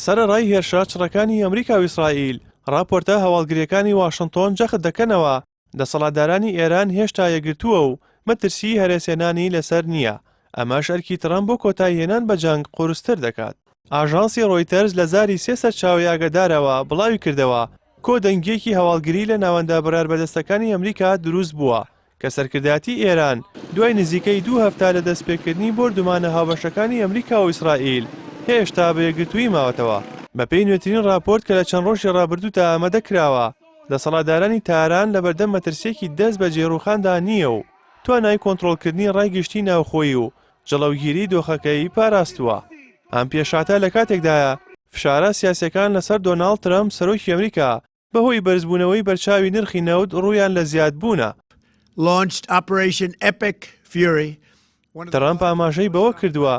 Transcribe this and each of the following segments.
سەرەڕای هێرشە چڕەکانی ئەمریکا و ئیسرائیل، ڕاپۆرتە هەواڵگرییەکانی واشنتۆن جەخت دەکەنەوە، دەسەڵاتدارانی ئێران هێشتا یەکگرتووە و مەترسیی هەرەسهێنانی لەسەر نییە، ئەمەش ئەرکی ترەمپ بۆ کۆتاییهێنان بە جەنگ قورستر دەکات. ئاژانسی ڕۆیتەرز لە زاری سێ سەرچاوەی ئاگادارەوە بڵاویکردەوە، کۆدەنگییەکی هەواڵگری لە ناوەندە بڕیاربەدەستەکانی ئەمریکا دروست بووە کە سەرکردایەتی ئێران دوای نزیکەی دوو هەفتە لە دەستپێکردنی بۆردومانە هاوبەشەکانی ئەمریکا و ئیسرائیل هێشتا بە یەکگرتوویی ماوەتەوە. بەپێی نوێترین ڕاپۆرت کە لە چەند ڕۆژی ڕابردوودا ئامادە کراوە، دەسەڵاتدارانی تاران لەبەردەم مەترسییەکی دەست بەجێ ڕووخاندا نییە و توانای کۆنترۆڵکردنی ڕای گشتی ناوخۆیی و جڵەوگیری دۆخەکەی پاراستووە. ئەم پێشهاتە لە کاتێکدایە فشارە سیاسییەکان لەسەر دۆناڵد ترەمپ سەرۆکی ئەمریکا بەهۆی بەرزبوونەوەی بەرچاوی نرخی نەوت ڕوویان لە زیادبوونە. launched Operation Epic Fury, ترەمپ ئاماژەی بەوە کردووە،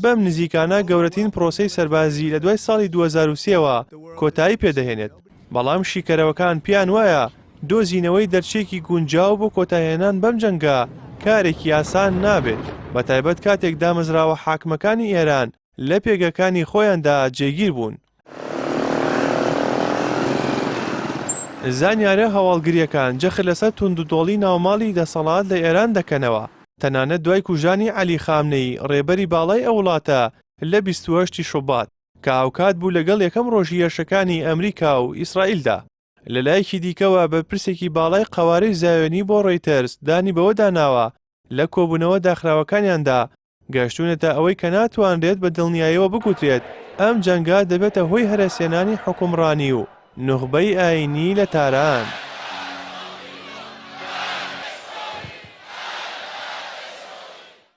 بەم نزیکانە گەورەترین پرۆسەی سەربازی لە دوای ساڵی 2003 ەوە کۆتایی پێدەهێنێت، بەڵام شیکەرەوەکان پێیان وایە دۆزینەوەی دەرچەیەکی گونجاو بۆ کۆتایهێنان بەم جەنگە کارێکی ئاسان نابێت، بەتایبەت کاتێک دامەزراوە حاکمەکانی ئێران لە پێگەکانی خۆیاندا جێگیر بوون. زانیارە هەواڵگرییەکان جەخت لەسەر توندوتۆڵی ناوماڵی دەسەڵات لە ئێران دەکەنەوە، تەنانەت دوای کوژرانی عەلی خامنەیی ڕێبەری باڵای ئەو وڵاتە لە 28 ی شوبات، کە هاوکات بوو لەگەڵ یەکەم ڕۆژی هێرشەکانی ئەمریکا و ئیسرائیلدا. لەلایەکی دیکەوە بەرپرسێکی باڵای قەوارەی زایۆنی بۆ ڕۆیتەرز دانی بەوەدا ناوە لە کۆبوونەوە داخراوەکانیاندا گەشتوونەتە ئەوەی کە ناتوانرێت بە دڵنیایەوە بگوترێت ئەم جەنگە دەبێتە هۆی هەرەسهێنانی حوکمڕانی و نوخبەی ئایینی لە تاران.